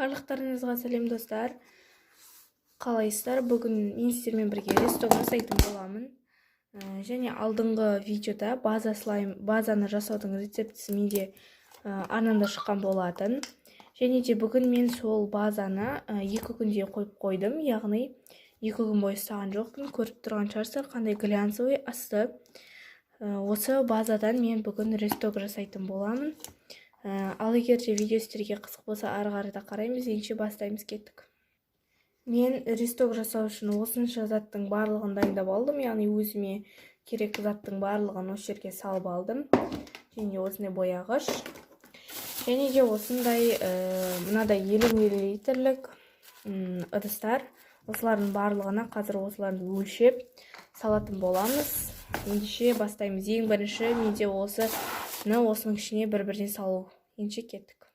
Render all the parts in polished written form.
Барлықтарыңызға сәлем, достар! Қалайсыздар? Бүгін мен сіздермен бірге ресток жасайтын боламын. Және алдыңғы видеода база слайм, базаны жасаудың рецептісі менде арнамда шыққан болатын. Және де бүгін мен сол базаны 2 күнде қойып қойдым, яғни 2 күн бойы ұстаған жоқпын. Көріп тұрған шығарсыздар, қандай глянцевый асты. Осы базадан мен бүгін ресток жасайтын боламын. Ал егер де видео сіздерге қызық болса, ары қарай да қараймыз. Ендеше бастаймыз, кеттік. Мен ресток жасау үшін осынша заттың барлығын дайындап алдым, яғни өзіме керек заттың барлығын осы жерге салып алдым. Және осындай бояғыш, және де осындай мынадай 50 миллилитрлік ыдыстар. Осылардың барлығына қазір осыларды өлшеп салатын боламыз. Ендеше бастаймыз. Ең бірінші менде осыны осының ішіне бір бірден салу. Ендеше кеттік.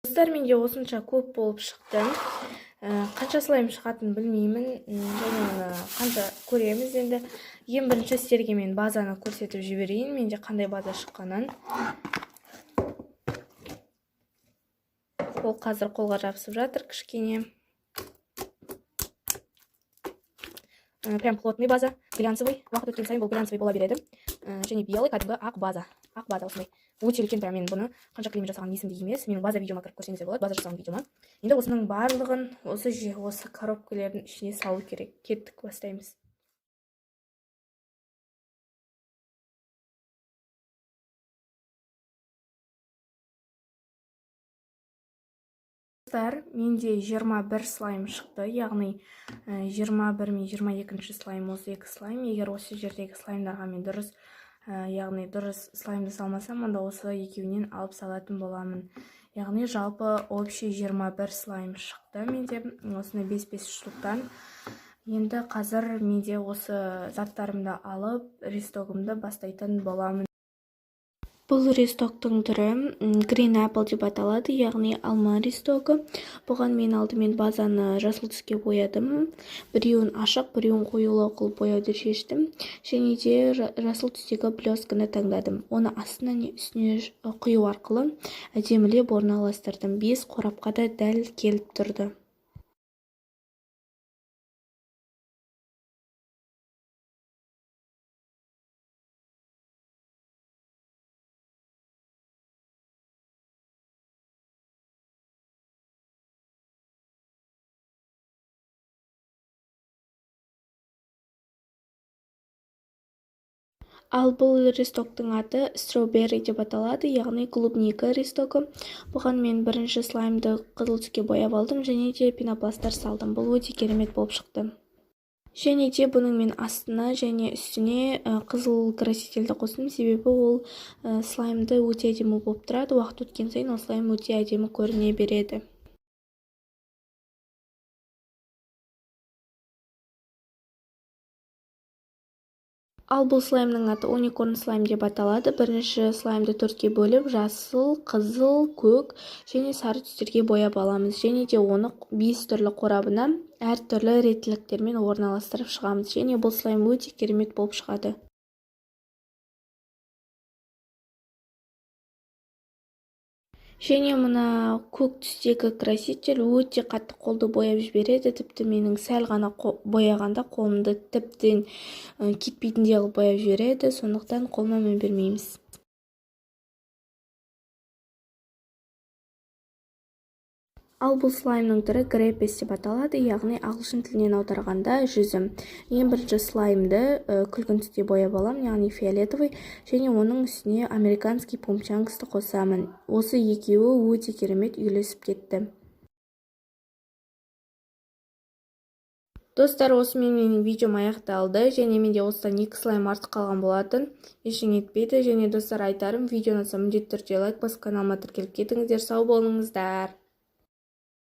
Достар, менде осынша көп болып шықты. Қанша слайм шығатынын білмеймін және оны қанша көреміз енді. Ең бірінші сіздерге мен базаны көрсетіп жіберейін, менде қандай база шыққанын. Ол қазір қолға жабысып жатыр кішкене. Прям плотный база, глянцевый. Уақыт өткен сайын бұл глянцевый бола береді. Және белый, кәдімгі ақ база, ақ база осындай өте үлкен. Прям мен бұны қанша клеймен жасағаным есімде емес. Менің база видеома кіріп көрсеңіздер болады, база жасаған видеома. Енді осының барлығын осы коробкалердің ішіне салу керек. Кеттік, бастаймыз. Достар, менде 21 слайм шықты, яғни 21 мен 22 слайм, осы екі слайм. Егер осы жердегі слаймдарға мен дұрыс, яғни дұрыс слаймды салмасам, онда осы екеуінен алып салатын боламын. Яғни жалпы общий 21 слайм шықты менде осындай 5-5 штуктан. Енді қазір менде осы заттарымды алып, рестогымды бастайтын боламын. Бұл рестоктың түрі Green Apple деп аталады, яғни алма рестогы. Бұған мен алдымен базаны жасыл түске боядым. Біреуін ашық, біреуін қоюлау қылып бояуды шештім. Және де жасыл түстегі блескіні таңдадым. Оны астына не үстіне құю арқылы әдемілеп орналастырдым. Бес қорапқа да дәл келіп тұрды. Ал бұл рестоктың аты Strawberry деп аталады, яғни клубника рестогы. Бұған мен бірінші слаймды қызыл түске бояп алдым және де пенопласттар салдым. Бұл өте керемет болып шықты. Және де бұның мен астына және үстіне қызыл красительді қостым, себебі ол слаймды өте әдемі болып тұрады. Уақыт өткен сайын ол слайм өте әдемі көріне береді. Ал бұл слаймның аты Unicorn слайм деп аталады. Бірінші слаймды төртке бөліп, жасыл, қызыл, көк және сары түстерге бояп аламыз. Және де оны бес түрлі қорабына әртүрлі реттіліктермен орналастырып шығамыз. Және бұл слайм өте керемет болып шығады. Және мына көк түстегі краситель өте қатты қолды бояп жібереді. Тіпті менің сәл ғана бояғанда қолымды тіптен кетпейтіндей қылып бояп жібереді. Сондықтан қолыма мән бермейміз. Ал бұл слаймның түрі Grapes деп аталады, яғни ағылшын тілінен аударғанда жүзім. Ең бірінші слаймды күлгін түсте бояп аламын, яғни фиолетовый, және оның үстіне американский пумпчанксты қосамын. Осы екеуі өте керемет үйлесіп кетті. Достар, осымен менің видеом аяқталды. Және менде осыдан екі слайм артық қалған болатын. Ештеңе етпейді. Және, достар, айтарым, видео ұнаса, міндетті түрде лайк басып, каналыма тіркеліп кетіңіздер. Сау болыңыздар.